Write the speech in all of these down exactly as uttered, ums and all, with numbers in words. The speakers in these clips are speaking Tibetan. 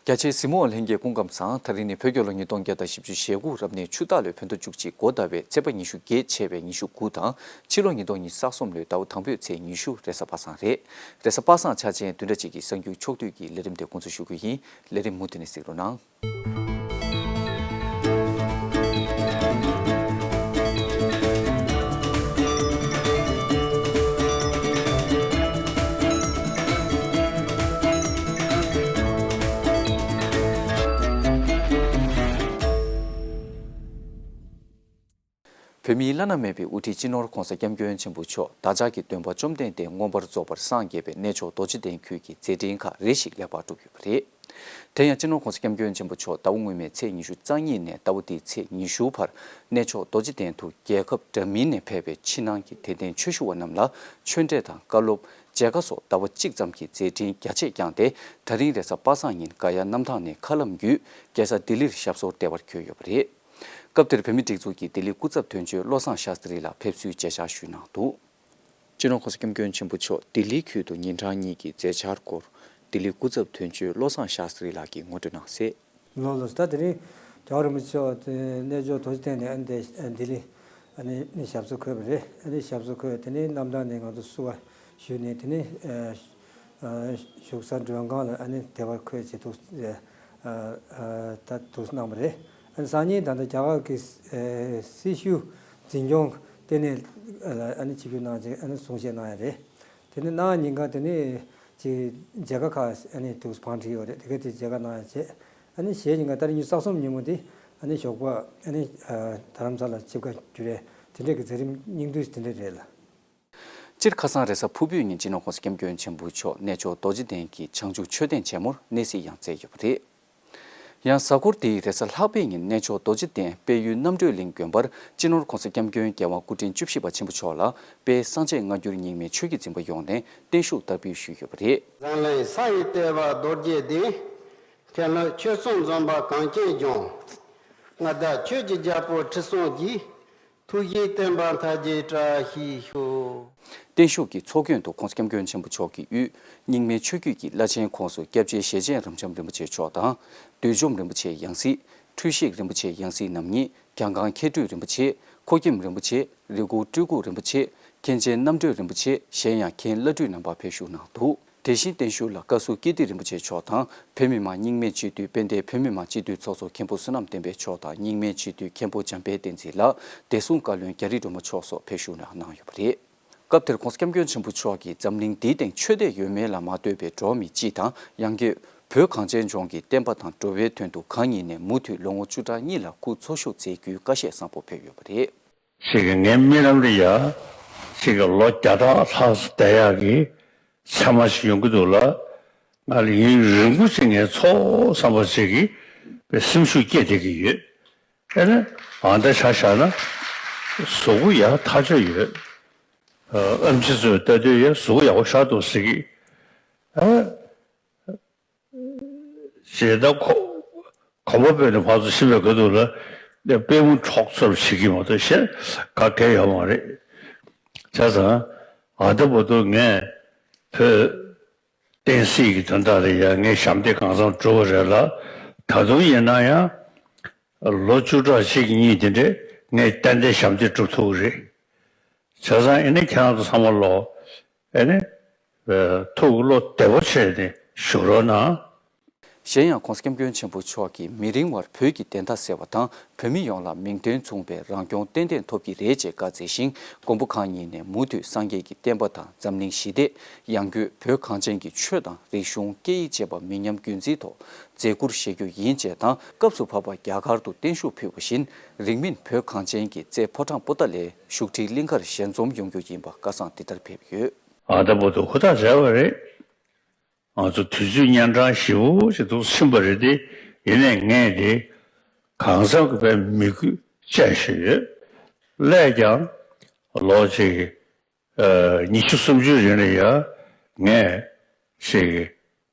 རྒྱ་ཆེའི་གཟིགས་མོ་བ་ལྷན་རྒྱས་སྐུ་ཁམས་བཟང་། ད་རིང་ནི་བོད་རྒྱལ་ལོ་ཉིས་སྟོང་བརྒྱ་དང་བཞི་བཅུ་ཞེ་དགུ་རབ་གནས་ཆུ་སྟག་ལོའི་བོད་ཟླ་བཅུ་གཅིག་འགོ་ཟླ་བའི་ཚེས་པ་ཉི་ཤུ་བརྒྱད་ཆད་པའི་ཉི་ཤུ་དགུ་དང་ཕྱི་ལོ་ཉིས་སྟོང་ཉི་ཤུ་རྩ་གསུམ་ལོའི་ཟླ་བ་དང་པོའི་ཚེས་ཉི་ཤུ་རེས་གཟའ་པ་སངས་རེད། རེས་གཟའ་པ་སངས་འཆར་ཅན་བདུན་ཕྲག་གཅིག་གི་གསར་འགྱུར་ཕྱོགས་བསྡུས་ཀྱི་ལས་རིམ་དེ་འགོ་འཛུགས་ཞུ་རྒྱུ་ཡིན། ལས་རིམ་མུ་མཐུད་ནས་གཟིགས་རོགས་གནང་། བོད་མིའི་བླ་ན་མེད་པའི་དབུ་ཁྲིད་སྤྱི་ནོར་༧གོང་ས་༧སྐྱབས་མགོན་ཆེན་པོ་མཆོག་བདག་ཅག་གི་སྟོན་པ་བཅོམ་ལྡན་འདས་མངོན་པར་རྫོགས་པར་སངས་རྒྱས་པའི་གནས་མཆོག་རྡོ་རྗེ་གདན་ཁུལ་གྱི་མཛད་འཕྲིན་ཁག་རེ་ཞིག་ལེགས་པར་གྲུབ་ཡོད་པ་རེད། དེ་ཡང་སྤྱི་ནོར་༧གོང་ས་༧སྐྱབས་མགོན་ཆེན་པོ་མཆོག་ཟླ་བ་སྔོན་མའི་ཚེས་ཉི་ཤུ་རྩ་གཉིས་ནས་ཟླ་བ་འདིའི་ཚེས་ཉི་ཤུ་བར་གནས་མཆོག་རྡོ་རྗེ་གདན་དུ་རྒྱལ་ཁབ་འདྲ་མིན་ནས་ཕེབས་པའི་ཕྱི་ནང་གི་དད་ལྡན་ཆོས་ཞུ་བ་རྣམས་ལ་ཆོས་འབྲེལ་དང་བཀའ་སློབ། མཇལ་ཁ་སོགས་ཟླ་བ་གཅིག་ཙམ་གྱི་མཛད་འཕྲིན་རྒྱ་ཆེར་བསྐྱངས་ཏེ། ད་རིང་རེས་གཟའ་པ་སངས་ཉིན་ག་ཡ་གནམ་ཐང་ནས་མཁའ་ལམ་བརྒྱུད་རྒྱལ་ས་ལྡི་ལིར་ཞབས་སོར་བདེ་བར་འཁོད་ཡོད་པ་རེད། སྐབས་དེར་བོད་མིའི་སྒྲིག་འཛུགས་ཀྱི་ལྡི་ལི་སྐུ་ཚབ་དོན་གཅོད་བློ་བཟང་ཤཱསྟྲི་ལགས་ཕེབས་བསུའི་མཇལ་བཅར་ཞུས་གནང་འདུག་སྤྱི་ནོར་༧གོང་ས་༧སྐྱབས་མགོན་ཆེན་པོ་མཆོག་ལྡི་ལིའི་ཁུལ་དུ་ཉིན་གྲངས་གཉིས་ཀྱི་མཛད་འཆར་སྐོར་ལྡི་ལི་སྐུ་ཚབ་དོན་གཅོད་བློ་བཟང་ཤཱསྟྲི་ལགས་ཀྱིས་ངོ་སྤྲོད་གནང་གསལ། ལགས་ལགས། ད་དེ་རིང་རྒྱལ་བ་རིན་པོ་ཆེ་གནས་མཆོག་རྡོ་རྗེ་གདན་ནས་ཨ་ནི་ལྡི་ལི་ཨ་ནི་ཞབས་སོར་འཁོད་པ་རེད། ཨ་ནི་ཞབས་སོར་འཁོད་དེ་ནས་གནམ་ཐང་ནས་ང་ཚོ་བསུ་བ་ཞུས་ནས་དེ་ནས་བཞུགས་ས་མགྲོན་ཁང་ལ་ཨ་ནི་བདེ་བར་འཁོད་བྱས་འདུག་ད་འདུག་གནང་བ་རེད། ཨ་ནི་སང་ཉིན་ད་ལྟ་རྒྱ་གར་གྱི་སྲི་ཞུ་འཛིན་སྐྱོང་ལྟེ་གནས་ལ་ཨ་ནི་ཆིབས་བསྒྱུར་གནང་རྗེས་ཨ་ནི་གསུང་བཤད་གནང་ཡ་རེད། དེ་ནས་གནངས་ཉིན་ཀ་དེ་ནས་ཅིག་མཇལ་ཁ་ཁག་ཨ་ནི་འདུག་བང་བསྒྲིགས་ཡོད་རེད། དེ་ག་དེ་མཇལ་ཁ་གནང་ཡ་བྱས། ཨ་ནི་གཞེས་ཉིན་ཀ་ཏ་རིག་ཉི་ཤུ་རྩ་གསུམ་ཉིན་མོ་དེ་ཨ་ནི་ཞོགས་པ་ཨ་ནི་རྡ་རམ་ས་ལ་ཆིབས་ཁ་བསྒྱུར་ཡས་དེ་འདྲས་ཀྱི་མཛད་རིམ་སྙིང་བསྡུས་དེ་འདྲས་རེད་ལ། སྤྱིར་ཁ་སང་རེས་གཟའ་ཕུར་བུའི་ཉིན་སྤྱི་ནོར་༧གོང་ས་༧སྐྱབས་མགོན་ཆེན་པོ་མཆོག་གནས་མཆོག་རྡོ་རྗེ་གདན་གྱི་བྱང་ཆུབ་མཆོད་རྟེན་ཆེན་མོར་གནས་གཟིགས་ཡང་མཛད་ཡོད་པ་རེད། ཡང་གཟའ་འཁོར་འདིའི་རེས་གཟའ་ལྷག་པའི་ཉིན་གནས་མཆོག་རྡོ་རྗེ་གདན་དཔལ་ཡུལ་རྣམ་གྲོལ་གླིང་དགོན་པར་སྤྱི་ནོར་༧གོང་ས་༧སྐྱབས་མགོན་རྒྱལ་དབང་སྐུ་ཕྲེང་བཅུ་བཞི་པ་ཆེན་པོ་མཆོག་ལ་དཔལ་གསང་ཆེན་སྔ་འགྱུར་རྙིང་མའི་ཆོས་ཀྱི་འཛིན་པ་ཡོངས་ནས་བརྟན་བཞུགས་དར་སྤེལ་ཞུས་ཡོད་པ་རེད། འཛམ་གླིང་ས་ཡི་ལྟེ་བ་རྡོ་རྗེ་གདན། མཁྱེན་བློན་ཆོས་སྲུང་འཛོམས་པ་གངས་ཅན་ལྗོངས། མངའ་བདག་ཆོས་ཀྱི་རྒྱལ་པོ་ཁྲི་སྲོང་ལྡེའུ། ཐུགས་བཞེད་བསྟན་པ་མཐའ་རྒྱས་བཀྲ་ཤིས་ཤོག་བརྟན་བཞུགས་ཀྱི་ཚོགས་མགོན་དུ་༧གོང་ས་༧སྐྱབས་མགོན་ཆེན་པོ་མཆོག་གི་དབུས་རྙིང་མའི་ཆོས་བརྒྱུད་ཀྱི་བླ་ཆེན་ཁོངས་སུ་སྐྱབས་རྗེ་ཞེ་ཆེན་རབ་འབྱམས་རིན་པོ་ཆེ་མཆོག་དང་། བདུད་འཇོམས་རིན་པོ་ཆེ་ཡང་སྲིད། འཁྲུལ་ཞིག་རིན་པོ་ཆེ་ཡང་སྲིད་རྣམ་གཉིས། གྱང་ཁང་མཁས་གྲུབ་རིན་པོ་ཆེ། ཁོག་ཁྱིམ་རིན་པོ་ཆེ། རི་གུར་སྤྲུལ་སྐུ་རིན་པོ་ཆེ། མཁན་ཆེན་རྣམ་གྲོལ་རིན་པོ་ཆེ། གཞན་ཡང་མཁན་བླ་སྤྲུལ་རྣམ་པ་ཕེབས་བཞུགས་གནང་འདུག་དེ་བཞིན་བརྟན་བཞུགས་ལ་བཀའ་ཟུར་ཀིརྟི་རིན་པོ་ཆེ་མཆོག་དང་བོད་མི་མང་རྙིང་མའི་སྤྱི་འཐུས་དཔལ་ལྡན་བོད་མི་མང་སྤྱི་འཐུས་ཚོགས་གཙོ་མཁན་པོ་བསོད་ནམས་བསྟན་འཕེལ་མཆོག་དང་རྙིང་མའི་སྤྱི་འཐུས་མཁན་པོ་འཇམ་དཔལ་བསྟན་འཛིན་ལགས། བདེ་སྲུང་བཀའ་བློན་རྒྱ་རི་སྒྲོལ་མ་མཆོག་སོགས་ཕེབས་བཞུགས་གནང་གནང་ཡོད་པ་རེད། སྐབས་དེར་༧གོང་ས་༧སྐྱབས་མགོན་ཆེན་པོ་མཆོག་གིས་འཛམ་གླིང་འདིའི་སྟེང་ཆོས་དད་ཡོད་མེད་ལ་མ་ལྟོས་པའི་འགྲོ་བ་མི་སྤྱི་དང་ཡང་སྒོས་བོད་གངས་ཅན་ལྗོངས་ཀྱི་བསྟན་པ་དང་འགྲོ་བའི་དོན་དུ་གང་ཉིད་ནས་མུ་མཐུད་ལོ་ངོ་བཅུ་ཕྲག་གཉིས་ལ་སྐུ་འཚོ་བཞུགས་མཛད་རྒྱུའི་བཀའ་བཤད་བཟང་པོ་ཕེབས་ཡོད་པ་རེད། ཞིག་གི་ངའི་རྨི་ལམ་དུ་ཡ། ཞིག་གི་ལོ་བརྒྱ་ཕྲག་ལྷག་ཙམ་བསྡད་ཡག་གི་མཚན་མ་ཞིག་ཡོང་གི་འདུག་ལ། ང་ལ་ཡུན་རིང་པོ་ཞིག་ངའི་ཚོགས་བསམ་པ་ཞིག་གིས་པའི་སེམས་ཤུགས་སྐྱེད་བསྡད་ཀྱི་ཡོད། དེ་ནི་ཨ་འདྲ་ཆ་བཞག་ན་གཟུགས་པོ་ཡག་ཐག་ཆོད་ཡོད། ཨ་ཨེམ་ཆི་ཚོས་ལྟ་དུས་ཡ་གཟུགས་པོ་ཡག་པོ་ཤར་འདུག་ཟེར་གི། ཨ། ཞེ་ད་ཁོ། གོམ་པ་སྤོས་ནས་ཕར་ཚུར་ཕྱིན་པའི་སྐབས་དུས་ལ་ནས་པུས་མོ་འཁྲོག་ཚུར་བྱེད་ཀྱི་མ་གཏོགས་གཞན་ག་གེ་ཡོད་མ་རེད། བྱས་ཙང་ཨ་ད་བར་དུ་ངས་བོད་བསྟན་སྲིད་ཀྱི་དོན་དག་ལ་ཡང་ངས་ཞབས་འདེགས་གང་འཚམ་བསྒྲུབས་པ་རེད་ལ། ད་དུང་ཡིན་ན་ཡང་ལོ་བཅུ་ཕྲག་གཅིག་གཉིས་དེ་འདྲས་ངས་ཏན་ཏན་ཞབས་འདེགས་སྒྲུབ་ཐུབ་ཀྱི་རེད། བྱས་ཙང་ཨེ་ནི་ཁྱེད་རང་ཚོ་ཚང་མ་ལོ། ཨེ་ནི། ཐུགས་བློ་བདེ་པོ་བྱས་ནས་བཞུགས་རོགས་གནང་། གཞན་ཡང་༧གོང་ས་༧སྐྱབས་མགོན་ཆེན་པོ་མཆོག་གིས་མི་རིང་བར་བོད་ཀྱི་བདེན་མཐའ་གསལ་བ་དང་བོད་མི་ཡོངས་ལ་མིང་དོན་མཚུངས་པའི་རང་སྐྱོང་ཏན་ཏན་ཐོབ་ཀྱི་རེད་ཅེས་བཀའ་སྩལ་ཞིང་། མགོན་པོ་གང་ཉིད་ནས་མུ་མཐུད་སངས་རྒྱས་ཀྱི་བསྟན་པ་དང་འཛམ་གླིང་ཞི་བདེ། ཡང་སྒོས་བོད་གངས་ཅན་གྱི་ཆོས་དང་རིག་གཞུང་སྐད་ཡིག་བཅས་པ་མི་ཉམས་རྒྱུན་འཛིན་ཐོག་མཛད་ཁུར་བཞེས་རྒྱུ་ཡིན་ཅེས་དང་། སྐབས་སུ་བབ་པ་རྒྱ་གར་དུ་བརྟན་བཞུགས་ཕུལ་བ་བཞིན། རིང་མིན་བོད་གངས་ཅན་གྱི་རྩེ་ཕོ་བྲང་པོ་ཏཱ་ལའི་བཞུགས་ཁྲིའི་གླིང་གར་ཞལ་འཛོམས་ཡོང་རྒྱུ་ཡིན་པ་བཀའ་བཟང་འདི་ལྟར་ཕེབས་ཡོད། ཨ་ད་བར་དུ་ཧུར་ཐག་བྱས་པ་རེད། ང་ཚོ་དུས་ཚོད་གཉན་འཕྲང་ཞེ་པོ་ཅིག་ཏུ་ཕྱིན་པ་རེད་དེ། ཡིན་ནའི་ངས་དེ་གང་འཚམ་གྱི་བའི་མི་རྒྱུད་བཅད་བཞིན་ཡོད། སླད་ཀྱང་ལོ་གཅིག་ཉི་ཤུ་སུམ་ཅུའི་རིང་ལ་ཡང་ངས་ཞིག་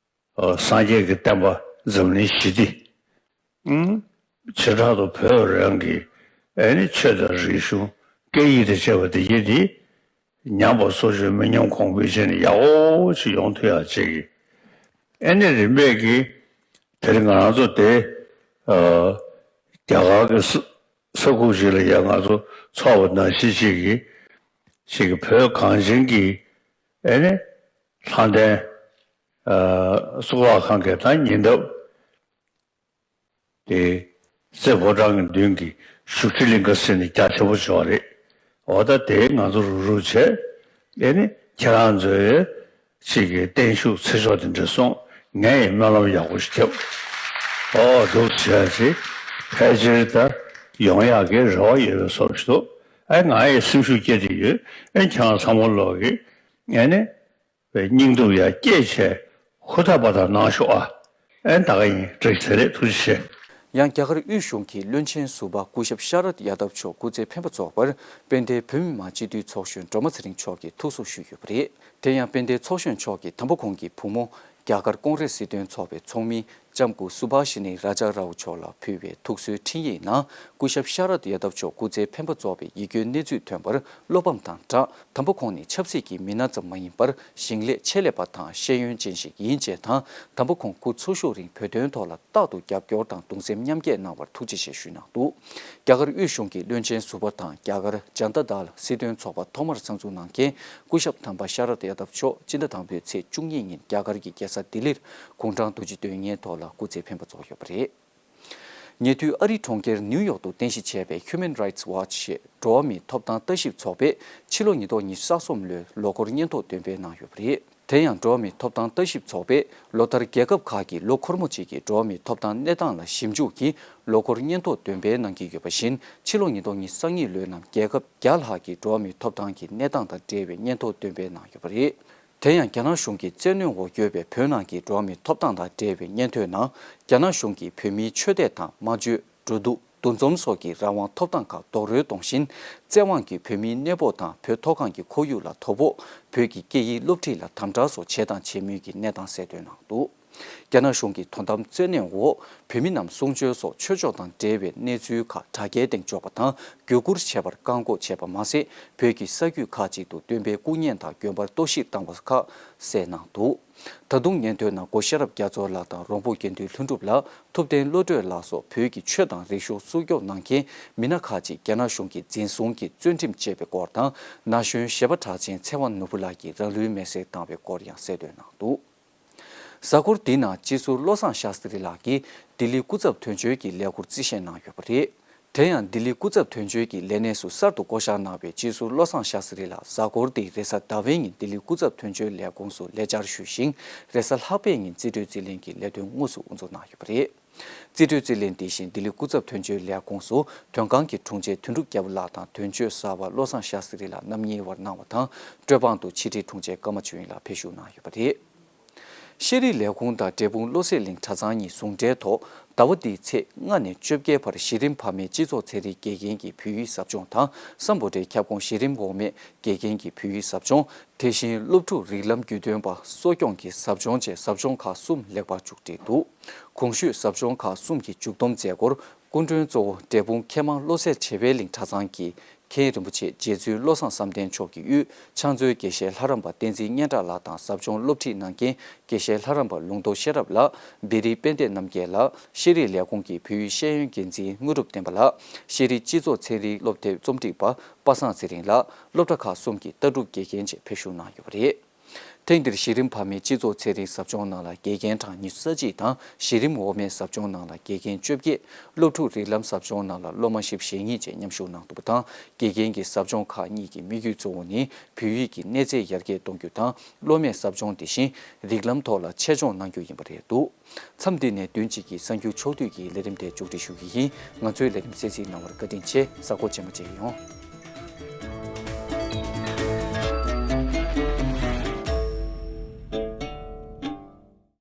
སངས་རྒྱས་ཀྱི་བསྟན་པ་འཛམ་གླིང་ཞི་བདེ། བྱེ་བྲག་ཏུ་བོད་རང་གི་ཨེ་ནི་ཆོས་དང་རིག་གཞུང་སྐད་ཡིག་དང་བཅས་པ་དེ་ཡིན་ཏེ། ཉམས་པ་སོར་ཆུད་མི་ཉམས་གོང་འཕེལ་བྱས་ནས་ཡག་པོ་ཞིག་ཡོང་ཐུབ་ཡག་ཅིག་གི་ཨེ་ནི་རིམ་པས་ཀྱི་ དེ་རིང་ང་རང་ཚོ་དེ་ཨ་རྒྱ་གར་གྱི་ས་ས་ཁུག་ཅིག་ལ་ཡང་ང་ཚོ་ཚོགས་པ་ནང་བཞིན་ཅིག་གིས་ཅིག་གི་བོད་གངས་ཅན་གྱི་ཨེ་ནི་ལྷ་ལྡན་ཨ་གཙུག་ལག་ཁང་གི་ད་ཉེ་འདབས། དེ་རྩེ་ཕོ་བྲང་གི་མདུན་གྱི་བཞུགས་ཁྲི་གླིང་ག་ཟེར་ནས་རྒྱ་ཆེ་པོ་ཅིག་ཡོད་རེད། འོ་ད་དེ་ང་ཚོ་རུག་རུག་བྱས། ཨེ་ནི་ཁྱེད་རང་ཚོའི་ཅིག་གི་བརྟན་བཞུགས་ཚེ་ཆོག་དེ་འདྲ་སོང་། ངས་ཡང་སྨོན་ལམ་ཡག་པོ་ཞིག་བརྒྱབ། ཨོ་འདུག་བྱས་ཅིག་ཕལ་ཆེར་ད་ཡོང་ཡག་གི་རེ་བ་ཡོད་པའི་བཟོ་ཞིག་འདུག་ཨེ་ང་ཡི་སེམས་ཤུགས་སྐྱེད་དེ་ཡོད། ཨེ་ཁྱེད་རང་ཚང་མ་ལོག་གི་ཨེ་ནི། བའི་སྙིང་སྟོབས་ཡར་སྐྱེད་བྱས་ཧུར་ཐག་པ་དང་གནང་ཤོག་ཨ། ཨེ་ད་ག་ཡིན། བཀྲ་ཤིས་བདེ་ལེགས། ཐུགས་རྗེ་ཆེ། ཡང་རྒྱ་གར་དབུས་གཞུང་གི་བློན་ཆེན་ཟུར་པ་སྐུ་ཞབས་ཤ་རད་ཡ་དབ་མཆོག་སྐུ་ཚེ་འཕེན་པ་རྫོགས་པར་དཔལ་ལྡན་བོད་མི་མང་སྤྱི་འཐུས་ཚོགས་གཞོན་སྒྲོལ་མ་ཚེ་རིང་མཆོག་གིས་ཐུགས་གསོ་ཞུས་ཡོད་པ་རེད། དེ་ཡང་དཔལ་ལྡན་ཚོགས་གཞོན་མཆོག་གིས་དམ་པ་ཁོང་གི་བུ་མོ་རྒྱ་གར་ཀོང་རེས་སྲིད་དོན་ཚོགས་པའི་ཚོགས་མི་ལྕམ་སྐུ་སུ་བྷ་ཤི་ནི་ར་ཇ་རའོ་མཆོག་ལ་ཕུལ་བའི་ཐུགས་གསོའི་འཕྲིན་ཡིག་ནང་། སྐུ་ཞབས་ཤ་རད་ཡ་དབ་མཆོག་སྐུ་ཚེ་འཕེན་པ་རྫོགས་པའི་ཡིད་སྐྱོའི་གནས་ཚུལ་ཐོན་པར་བློ་ཕམ་དང་སྦྲགས། དམ་པ་ཁོང་ནི་ཆབ་སྲིད་ཀྱི་མི་སྣ་ཙམ་མ་ཡིན་པར་ཞིང་ལས་ཆེད་ལས་པ་དང་ཤེས་ཡོན་ཅན་ཞིག་ཡིན་ཅེས་དང་། དམ་པ་ཁོང་སྐུ་འཚོ་བཞུགས་རིང་བོད་དོན་ཐོག་ལ་རྟག་ཏུ་རྒྱབ་སྐྱོར་དང་གདུང་སེམས་མཉམ་སྐྱེད་གནང་བར་ཐུགས་རྗེ་ཆེ་ཞུས་གནང་འདུག་རྒྱ་གར་དབུས་གཞུང་གི་བློན་ཆེན་ཟུར་པ་དང་རྒྱ་གར་ཇན་ཏ་དལ་སྲིད་དོན་ཚོགས་པ་ཐོག་མར་གསར་འཛུགས་གནང་མཁན་སྐུ་ཞབས་དམ་པ་ཤ་རད་ཡ་དབ་མཆོག་སྤྱི་ཟླ་དང་པོའི་ཚེས་བཅུ་གཉིས་ཉིན་རྒྱ་གར་གྱི་རྒྱལ་ས་ལྡི་ལིར་དགུང་གྲངས་བདུན་ཅུ་དོན་ལྔའི་ཐོག་ལ་སྐུ་ཚེ་འཕེན་པ་རྫོགས་ཡོད་པ་རེད། ཉེ་དུས་ཨ་རིའི་གྲོང་ཁྱེར་ནིའུ་ཡོག་ཏུ་རྟེན་གཞི་བྱས་པའི་Human Rights Watch ཞེས་འགྲོ་བ་མིའི་ཐོབ་ཐང་ལྟ་ཞིབ་ཚོགས་པས་ཕྱི་ལོ་ཉིས་སྟོང་ཉི་ཤུ་རྩ་གསུམ་ལོའི་ལོ་འཁོར་སྙན་ཐོ་འདོན་སྤེལ་གནང་ཡོད་པ་རེད། དེ་ཡང་འགྲོ་བ་མིའི་ཐོབ་ཐང་ལྟ་ཞིབ་ཚོགས་པས་ལོ་ལྟར་རྒྱལ་ཁབ་ཁག་གི་ལོ་འཁོར་མོ་གཅིག་གི་འགྲོ་བ་མིའི་ཐོབ་ཐང་གནས་སྟངས་ལ་ཞིབ་འཇུག་གིས་ལོ་འཁོར་སྙན་ཐོ་འདོན་སྤེལ་གནང་གི་ཡོད་པ་བཞིན། ཕྱི་ལོ་ཉིས་སྟོང་ཉི་ཤུ་རྩ་གཉིས་ལོའི་ནང་རྒྱལ་ཁབ་བརྒྱ་ལྷག་གི་འགྲོ་བ་མིའི་ཐོབ་ཐང་གི་གནས་སྟངས་དང་འབྲེལ་བའི་སྙན་ཐོ་འདོན་སྤེལ་གནང་ཡོད་པ་རེད། དེ་ཡང་རྒྱ་ནག་གཞུང་གི་བཙན་གནོན་འོག་ཡོད་པའི་བོད་ནང་གི་འགྲོ་བ་མིའི་ཐོབ་ཐང་དང་འབྲེལ་བའི་སྙན་ཐོའི་ནང་། རྒྱ་ནག་གཞུང་གིས་བོད་མིའི་ཆོས་དད་དང་སྨྲ་བརྗོད། འགྲོ་འདུག་འདུ་འཛོམས་སོགས་ཀྱི་རང་དབང་ཐོབ་ཐང་ཁག་རྡོག་རོལ་གཏོང་བཞིན། བཙན་དབང་གིས་བོད་མིའི་གནས་སྤོ་དང་བོད་མཐོ་སྒང་གི་ཁོར་ཡུག་ལ་དོ་ཕོག་བོད་ཀྱི་སྐད་ཡིག་སློབ་ཁྲིད་ལ་དམ་དྲག་སོགས་བྱས་དང་བྱེད་མུས་ཀྱི་གནས་སྟངས་གསལ་སྟོན་གནང་འདུག་རྒྱ་ནག་གཞུང་གིས་དོ་དམ་བཙན་གནོན་འོག་བོད་མི་རྣམས་གསུང་ཆོས་སོགས་ཆོས་ཕྱོགས་དང་འབྲེལ་བའི་གནས་ཚུལ་ཁག་དྲ་རྒྱའི་སྟེང་འཇོག་པ་དང་བརྒྱུད་བསྐུར་བྱེད་པར་བཀག་འགོག་བྱས་པ་མ་ཟད། བོད་ཀྱི་ས་རྒྱུད་ཁག་ཅིག་ཏུ་སྟོན་པའི་སྐུ་བརྙན་དང་དགོན་པར་གཏོར་བཤིག་བཏང་བ་ཁག་གསལ་གནང་འདུག་ད་དུང་སྙན་ཐོའི་ནང་སྒོ་ཤེས་རབ་རྒྱ་མཚོ་ལགས་དང་རོང་པོ་དགེ་འདུན་ལྷུན་གྲུབ་ལགས། ཐུབ་བསྟན་བློ་གྲོས་ལགས་སོགས་བོད་ཀྱི་ཆོས་དང་རིག་གཞུང་སྲུང་སྐྱོབ་གནང་མཁན་མི་སྣ་ཁག་ཅིག་རྒྱ་ནག་གཞུང་གིས་འཛིན་བཟུང་གིས་བཙོན་ཁྲིམས་བཅད་པའི་སྐོར་དང་། ན་གཞོན་གཞས་པ་གྲགས་ཅན་ཚེ་དབང་ནོར་བུ་ལགས་ཀྱིས་རང་ལུས་མེར་སྲེག་བཏང་བའི་སྐོར་ཡང་གསལ་སྟོན་གནང་འདུག་གཟའ་འཁོར་འདིའི་ནང་སྤྱི་ཟུར་བློ་བཟང་ཤཱ་སྟྲི་ལགས་ཀྱིས་ལྡི་ལི་སྐུ་ཚབ་དོན་གཅོད་ཀྱི་ལས་ཁུར་རྩིས་བཞེས་གནང་ཡོད་པ་རེད། དེ་ཡང་ལྡི་ལི་སྐུ་ཚབ་དོན་གཅོད་ཀྱི་ལས་གནས་སུ་གསར་དུ་བསྐོ་གཞག་གནང་བའི་སྤྱི་ཟུར་བློ་བཟང་ཤཱ་སྟྲི་ལགས་གཟའ་འཁོར་འདིའི་རེས་གཟའ་ཟླ་བའི་ཉིན་ལྡི་ལི་སྐུ་ཚབ་དོན་གཅོད་ལས་ཁུངས་སུ་ལས་བཅར་ཞུས་ཤིང་། རེས་གཟའ་ལྷག་པའི་ཉིན་རྩིས་སྤྲོད་རྩིས་ལེན་གྱི་ལས་དོན་དངོས་སུ་དབུ་འཛུགས་གནང་ཡོད་པ་རེད། རྩིས་སྤྲོད་རྩིས་ལེན་དེ་བཞིན་ལྡི་ལི་སྐུ་ཚབ་དོན་གཅོད་ལས་ཁུངས་སུ་དོན་ཁང་གི་དྲུང་ཆེ་དོན་གྲུབ་རྒྱལ་པོ་ལགས་དང་དོན་གཅོད་གསར་པ་བློ་བཟང་ཤཱ་སྟྲི་ལགས་རྣམ་གཉིས་བར་གནང་བ་དང་། སྤྲོད་དཔང་དུ་ཕྱི་དྲིལ་དྲུང་ཆེ་ཀརྨ་ཆོས་དབྱིངས་ལགས་ཕེབས་བཞུགས་གནང་ཡོད་པ་རེད། ཤེས་རིག་ལས་ཁུངས་དང་འབྲས་སྤུངས་བློ་གསལ་གླིང་གྲྭ་ཚང་གཉིས་ཟུང་འབྲེལ་ཐོག་ཟླ་བ་འདིའི་ཚེས་ལྔ་ནས་བཅོ་བརྒྱད་བར་གཞི་རིམ་བར་མའི་སྤྱི་ཚོགས་ཚན་རིག་དགེ་རྒན་གྱི་བོད་ཡིག་ཟབ་སྦྱོང་དང་། སམ་བྷོ་ཊའི་ཁྱབ་ཁོངས་གཞི་རིམ་འོག་མའི་དགེ་རྒན་གྱི་བོད་ཡིག་ཟབ་སྦྱོང་། དེ་བཞིན་སློབ་ཕྲུག་རིགས་ལམ་བརྒྱུད་སྟོན་པ་གསོ་སྐྱོང་གི་ཟབ་སྦྱོང་བཅས་ཟབ་སྦྱོང་ཁག་གསུམ་ལེགས་པར་མཇུག་བསྒྲིལ་འདུག་གོང་ཞུས་ཟབ་སྦྱོང་ཁག་གསུམ་གྱི་མཇུག་བསྡོམས་མཛད་སྒོར་སྐུ་མགྲོན་གཙོ་བོ་འབྲས་སྤུངས་མཁས་མང་བློ་གསལ་བྱེ་བའི་གླིང་གྲྭ་ཚང་གི་མཁན་རིན་པོ་ཆེ་རྗེ་བཙུན་བློ་བཟང་བསམ་གཏན་མཆོག་གིས་དབུས་ཕྱག་མཛོད་དགེ་བཤེས་ལྷ་རམས་པ་བསྟན་འཛིན་སྙན་གྲགས་ལགས་དང་ཟབ་སྦྱོང་སློབ་ཁྲིད་གནང་མཁན་དགེ་བཤེས་ལྷ་རམས་པ་ལུང་རྟོགས་ཤེས་རབ་ལགས། བེ་རི་དཔལ་ལྡན་རྣམ་རྒྱལ་ལགས། ཤེས་རིག་ལས་ཁུངས་ཀྱི་བོད་ཡིག་ཤེས་ཡོན་འགན་འཛིན་དངོས་གྲུབ་བསྟན་པ་ལགས། ཤེས་རིག་སྤྱི་ཚོགས་ཚན་རིག་སློབ་དེབ་རྩོམ་སྒྲིག་པ་པ་སངས་ཚེ་རིང་ལགས། སློབ་གྲྭ་ཁག་གསུམ་གྱི་ལྟ་གྲུབ་དགེ་རྒན་བཅས་ཕེབས་བཞུགས་གནང་ཡོད་པ་རེད། ཐེངས་འདིར་གཞི་རིམ་བར་མའི་སྤྱི་ཚོགས་ཚན་རིག་ཟབ་སྦྱོང་ནང་ལ་དགེ་རྒན་གྲངས་ཉི་ཤུ་རྩ་གཅིག་དང་། གཞི་རིམ་འོག་མའི་ཟབ་སྦྱོང་ནང་ལ་དགེ་རྒན་བཅོ་བརྒྱད། སློབ་ཕྲུག་རིགས་ལམ་ཟབ་སྦྱོང་ནང་ལ་སློབ་མ་བཞི་བཅུ་ཞེ་གཉིས་བཅས་མཉམ་ཞུགས་གནང་འདུག་པ་དང་། དགེ་རྒན་གྱི་ཟབ་སྦྱོང་ཁག་གཉིས་ཀྱི་དམིགས་ཡུལ་གཙོ་བོ་ནི་བོད་ཡིག་གི་གནས་ཚད་ཡར་རྒྱས་གཏོང་རྒྱུ་དང་། སློབ་མས་ཟབ་སྦྱོང་དེ་བཞིན་རིགས་ལམ་ཐོག་ལ་ཆེད་སྦྱོང་གནང་རྒྱུ་ཡིན་པ་རེད་འདུག་མཚམས་འདི་ནས་བདུན་གཅིག་གི་གསར་འགྱུར་ཕྱོགས་བསྡུས་ཀྱི་ལས་རིམ་དེ་མཇུག་སྒྲིལ་ཞུ་གི་ཡིན། ང་ཚོའི་ལས་རིམ་གསན་གཟིགས་གནང་བར་བཀའ་དྲིན་ཆེ། གཟའ་འཁོར་རྗེས་མ་མཇལ་ཡོང་།